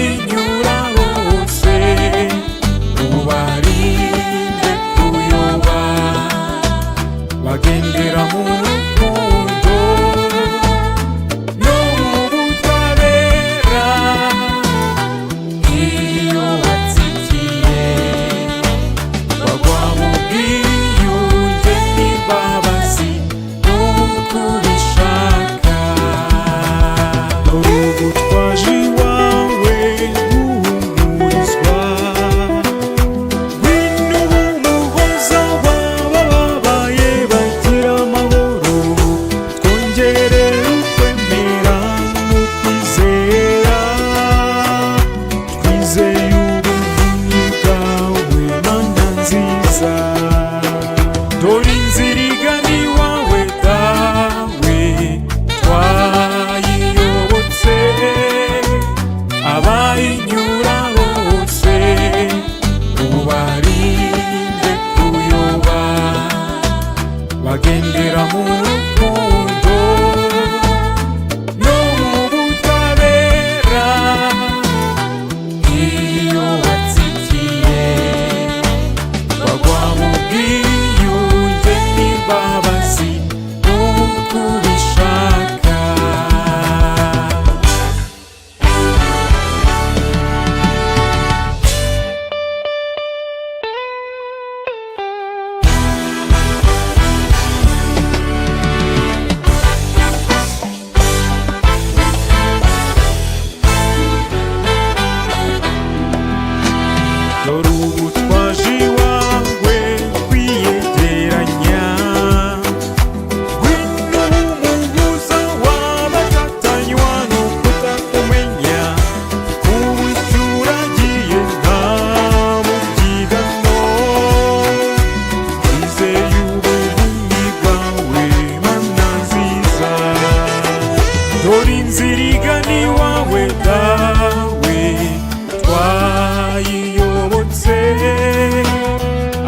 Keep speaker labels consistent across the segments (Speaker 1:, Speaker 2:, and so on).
Speaker 1: Abayinyura bose ubarinde kuyoba, bagendera mu rukundo no mu butabera. Iyo batsikiye bagwa mu bwiyunge n'imbabazi nk'uko ubishaka.
Speaker 2: Dore ubu twaje iwawe guhumurizwa. Ngwino ube umuhoza w'abababaye bagira amahoro, twongere ukwemera n'ukwizera. Twizeye ubuvunyi bwawe, Mana nziza.
Speaker 1: Dore inzira igana iwawe, Dawe, twayiyobotse. Abayinyura bose ubarinde kuyoba, bagendera mu rukundo no mu butabera. Iyo batsikiye bagwa mu bwiyunge n'imbabazi nk'uko ubishaka.
Speaker 2: Dore ubu twaje iwawe kwiyegeranya. Ngwino ube umuhuza w'abatatanywa no kutakumenya, ubu icyo nta mubyigano. Twizeye ubuvunyi bwawe, Mana nziza.
Speaker 1: Dore inzira igana iwawe, Dawe, twayiyobotse.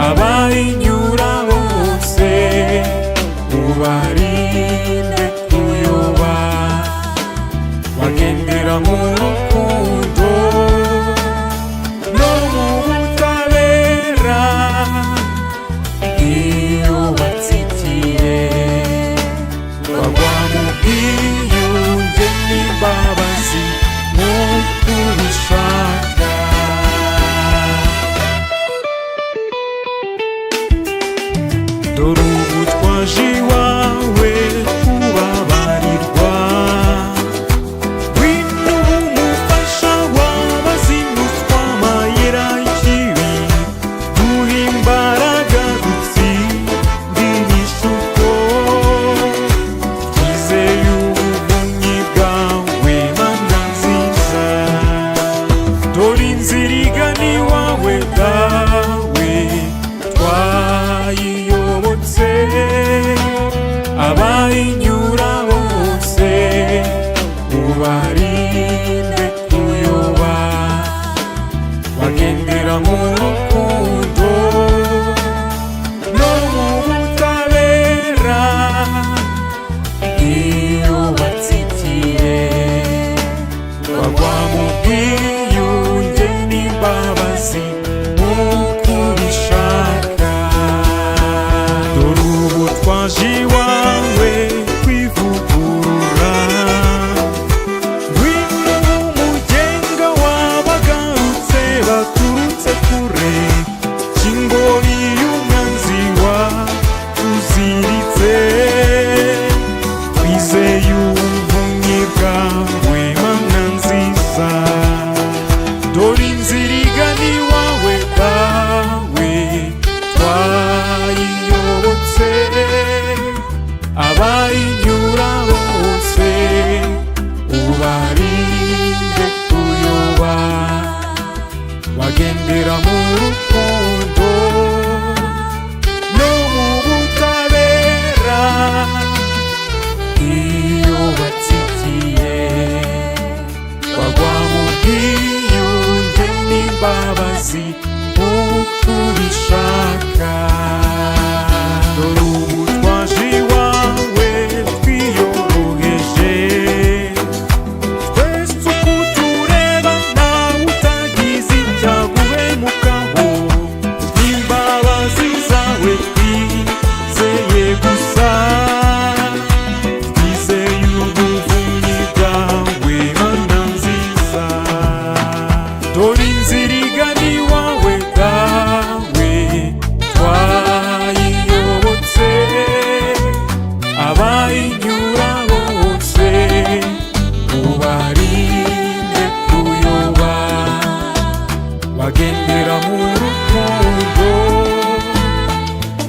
Speaker 1: Abayinyura bose ubarinde kuyoba, bagendera mu rukundo no mu butabera. Iyo batsikiye bagwa mu bwiyunge n'imbabazi nk'uko ubishaka.
Speaker 2: Dore ubu twaje iwawe kubabarirwa. Ngwino ube umufasha w'abazinutswa amayira y'ikibi, duhe imbaraga dutsinde ibishuko. Twizeye ubuvunyi bwawe, Mana nziza.
Speaker 1: Dore inzira igana iwawe, Dawe, twayiyobotse. Abayinyura bose ubarinde kuyoba, bagendera mu rukundo no mu butabera. Iyo batsikiye bagwa mu bwiyunge n'imbabazi nk'uko ubishaka.
Speaker 2: Dore ubu twaje iwawe kwivugurura. Ngwino ube umugenga w'abagarutse baturutse kure, kingori y'umwanzi watuziritse. Twizeye ubuvunyi bwawe, Mana nziza.
Speaker 1: Dore inzira igana iwawe, Dawe, twayiyobotse. Abayinyura bose ubarinde kuyoba, bagendera mu rukundo no mu butabera. Iyo batsikiye bagwa mu bwiyunge n'imbabazi nk'uko ubishaka.
Speaker 2: Dore ubu twaje iwawe twiyoroheje.
Speaker 1: Dore inzira igana iwawe dawe, twayiyobotse, abayinyura bose ubarinde kuyoba, bagendera mu rukundo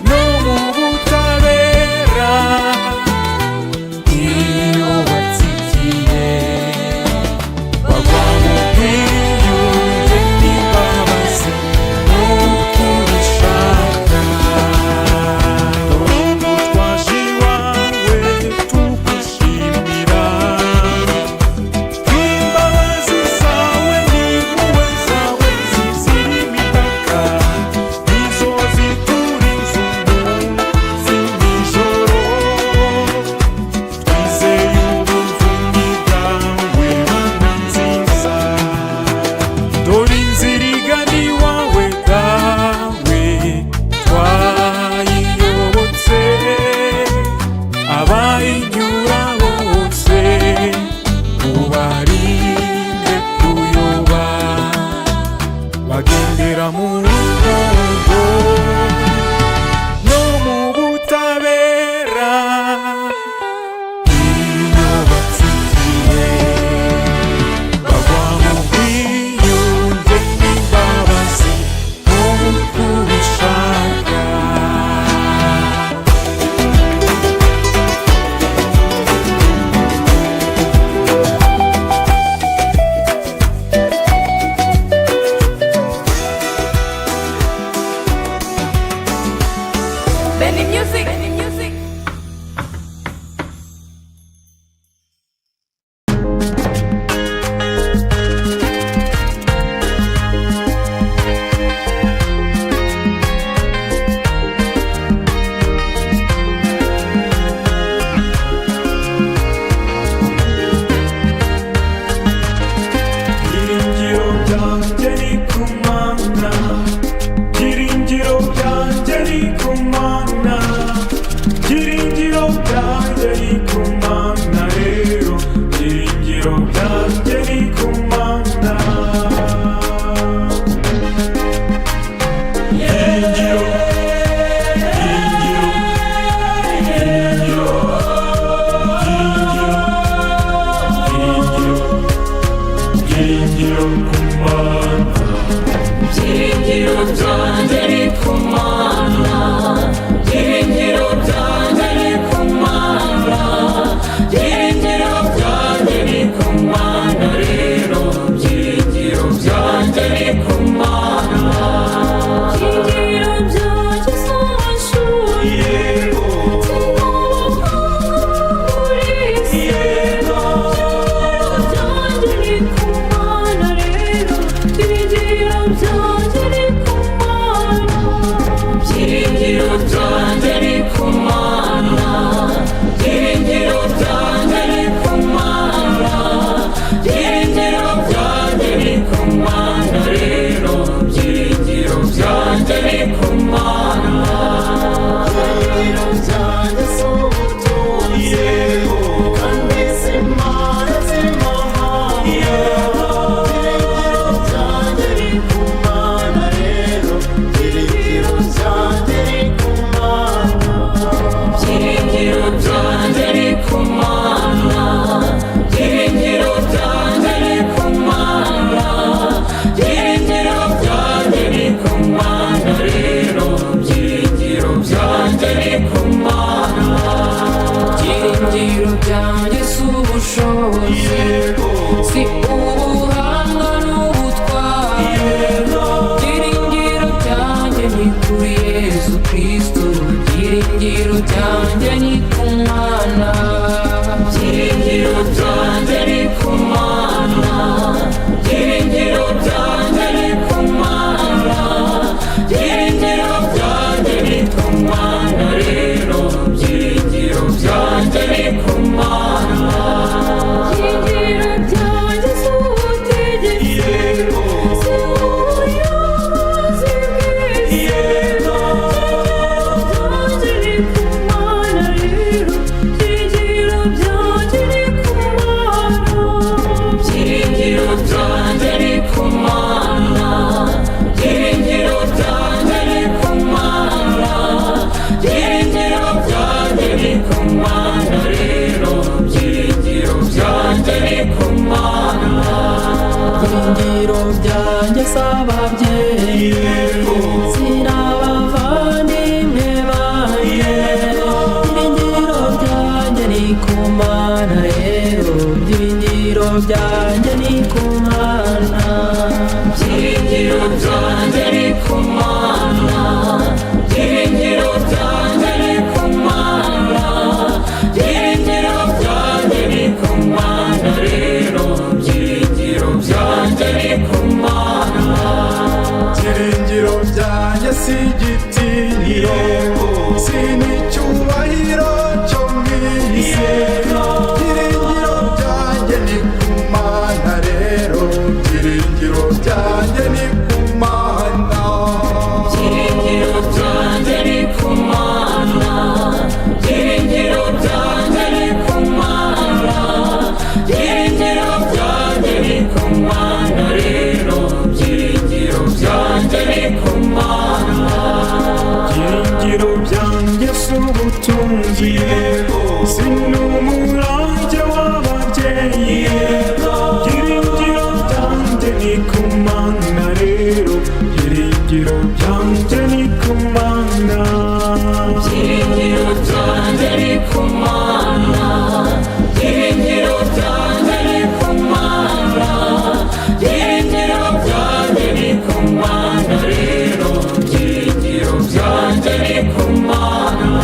Speaker 1: no mu butabera. Iyo batsikiye bagwa mu bwiyunge n'imbabazi nk'uko ubishaka. Ubu twaje iwawe tugushimira imbabazi zawe n'impuhwe zawe zizira imipaka, nizo ziturinze umunsi n'ijoro. Twizeye ubuvunyi bwawe, Mana nziza. Dore inzira igana iwawe dawe, twayiyobotse, abayinyura bose ubarinde kuyoba, bagendera mu rukundo no mu butabera. Iyo batsikiye bagwa mu bwiyunge n'imbabazi nk'uko ubishaka.
Speaker 3: Benny Music. Benny Music.
Speaker 1: Byiringiro byanjye ni ku Mana, byiringiro byanjye ni ku Mana, byiringiro byanjye ni ku Mana rero, byiringiro byanjye ni ku Mana. Byiringiro, byiringiro, byiringiro, byiringiro, byiringiro, byiringiro ku Mana.
Speaker 4: Byiringiro byanjye ni ku Mana, byiringiro byanjye ni ku Mana, byiringiro byanjye ni ku Mana rero, byiringiro byanjye ni ku Mana.
Speaker 3: Byiringiro byanjye si amashuri,
Speaker 4: Byiringiro byanjye Byiringiro byanjye si ababyeyi, si n'abavandimwe banjye. Byiringiro byanjye ni ku Mana rero, byiringiro byanjye ni ku Mana.
Speaker 3: Byiringiro byanjye ni ku Mana, byiringiro byanjye ni ku Mana, byiringiro byanjye ni ku Mana rero, byiringiro byanjye ni ku Mana.
Speaker 2: Byiringiro byanjye si igitinyiro, si n'icyubahiro cyo mu isi. Byiringiro byanjye ni ku Mana rero, byiringiro byanjye ni ku Mana.
Speaker 3: Byiringiro byanjye ni ku Mana, byiringiro byanjye ni ku Mana, byiringiro byanjye ni ku Mana rero, byiringiro byanjye ni ku Mana.
Speaker 1: Byiringiro byanjye si ubutunzi, si n'umurage w'ababyeyi. Byiringiro byanjye ni ku Mana rero, byiringiro byanjye ni ku Mana.
Speaker 3: Byiringiro byanjye ni ku Mana, byiringiro byanjye ni ku Mana, byiringiro byanjye ni ku Mana rero, byiringiro byanjye ni ku Mana.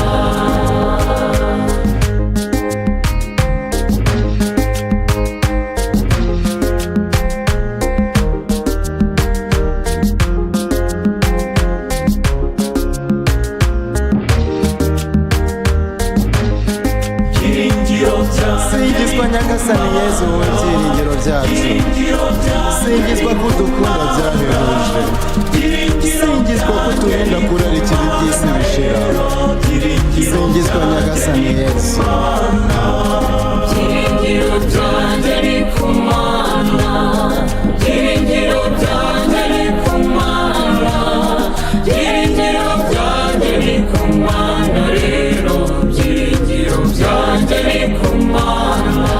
Speaker 5: Singizwa Nyagasani Yezu, wowe byiringiro byacu. Singizwa ko udukunda byahebuje. Singizwa ko uturinda kurarikira iby'isi bishira. Singizwa Nyagasani Yezu.
Speaker 3: Byiringiro byanjye ni ku Mana, byiringiro byanjye ni ku Mana, byiringiro byanjye ni ku Mana rero, byiringiro byanjye ni ku Mana.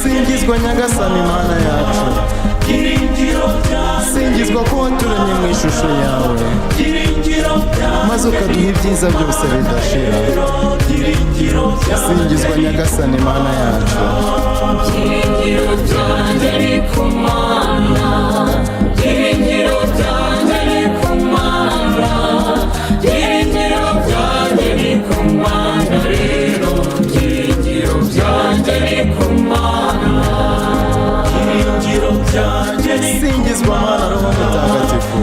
Speaker 5: Singizwa Nyagasani Mana yacu. Singizwa ko waturemye mu ishusho yawe, maze ukaduha ibyiza byose bidashira. Singizwa Nyagasani Mana yacu.
Speaker 3: Byiringiro byanjye ni ku Mana, byiringiro byanjye ni ku Mana, byiringiro byanjye ni ku Mana rero, byiringiro byanjye ni ku Mana.
Speaker 5: Singizwa Mana Roho Mutagatifu.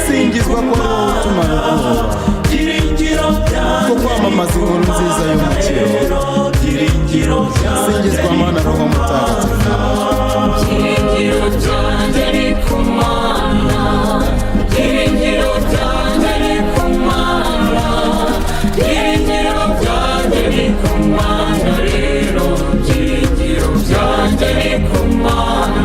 Speaker 5: Singizwa ko ari wowe utumara ubwoba, ko kwamamaza inkuru nziza y'umukiro. Singizwa Mana Roho Mutagatifu.
Speaker 3: Byiringiro byanjye ni ku Mana, byiringiro byanjye ni ku Mana, byiringiro byanjye ni ku Mana rero, byiringiro byanjye ni ku Mana.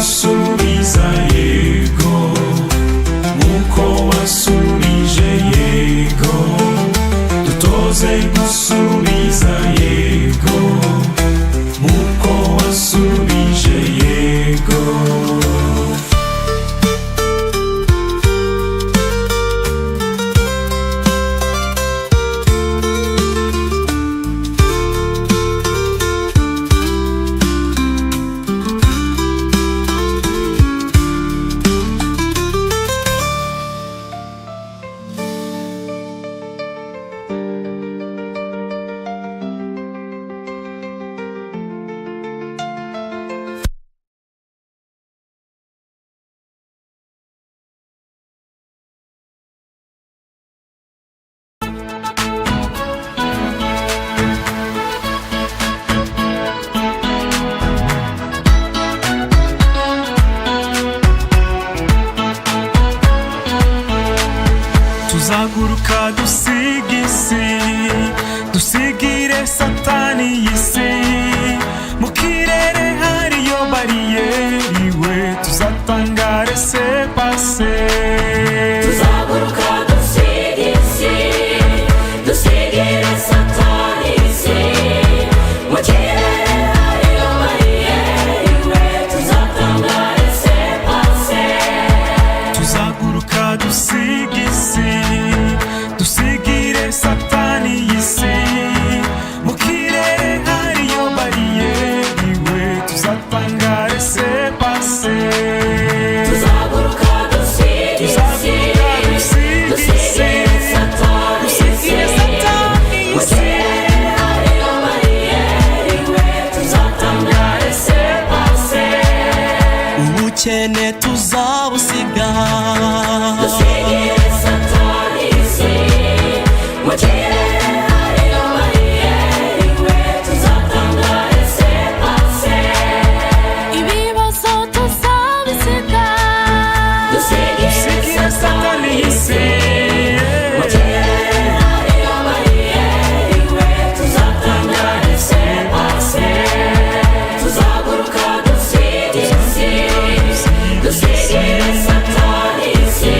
Speaker 1: Gusubiza yego nk'uko wasubije yego. Dutoze gusubiza yego nk'uko wasubije yego. Tuzaguruka dusiga isi, dusigire Satani y'isi. Mu kirere hariyo bariyeri we, tuzatanga laissez-passer.
Speaker 3: Tuzaguruka dusiga isi, dusigire Satani isi. Mu kirere hariyo bariyeri we, tuzatanga laissez-passer.
Speaker 1: Tuzaguruka dusiga isi, dusigire Satani y'isi. Mu kirere hariyo bariyeri we, tuzatanga laissez-passer.
Speaker 3: Tuzaguruka dusiga isi, dusigire Satani isi. Mu kirere hariyo bariyeri we, tuzatanga laissez-passer.
Speaker 4: Ubukene tuzabusiga,
Speaker 3: Dusigire Satani isi. Mu kirere hariyo bariyeri we, tuzatanga laissez-passer.
Speaker 6: Ibibazo tuzabisiga,
Speaker 3: Dusigire Satani isi. Mu kirere hariyo bariyeri we, tuzatanga laissez-passer. Tuzaguruka dusiga isi, dusigire Satani isi.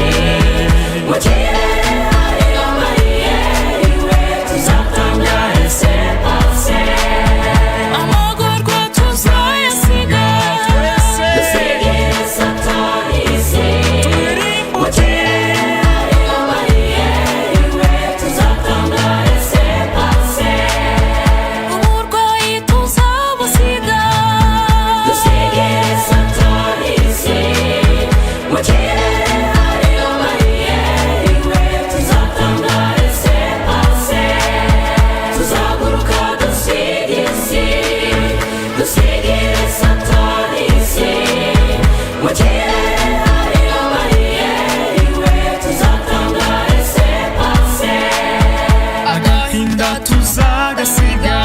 Speaker 3: Mu kirere hariyo bariyeri we, tuzatanga laissez-passer.
Speaker 6: Amagorwa tuzayasiga,
Speaker 3: Dusigire Satani isi. Mu kirere hariyo bariyeri we, tuzatanga laissez-passer.
Speaker 6: Uburwayi tuzabusiga,
Speaker 3: Dusigire Satani isi. Mu kirere hariyo bariyeri we, tuzatanga laissez-passer. Tuzaguruka dusiga isi, dusigire Satani isi. Mu kirere hariyo bariyeri we, tuzatanga laissez-passer.
Speaker 1: Agahinda tuzagasiga,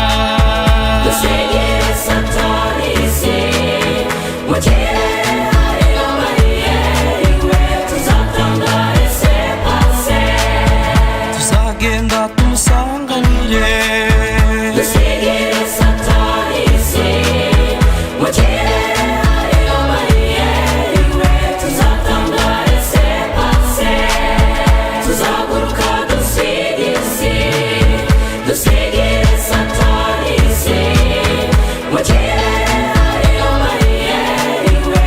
Speaker 3: Dusigire Satani isi. Mu kirere hariyo bariyeri we, tuzatanga laissez-passer.
Speaker 4: Tuzagenda tumusanganire,
Speaker 3: Dusigire Satani isi. Mu kirere hariyo bariyeri we, tuzatanga laissez-passer. Tuzaguruka dusiga isi, dusigire Satani isi. Mu kirere hariyo bariyeri we,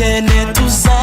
Speaker 4: Ubukene tuzabusiga.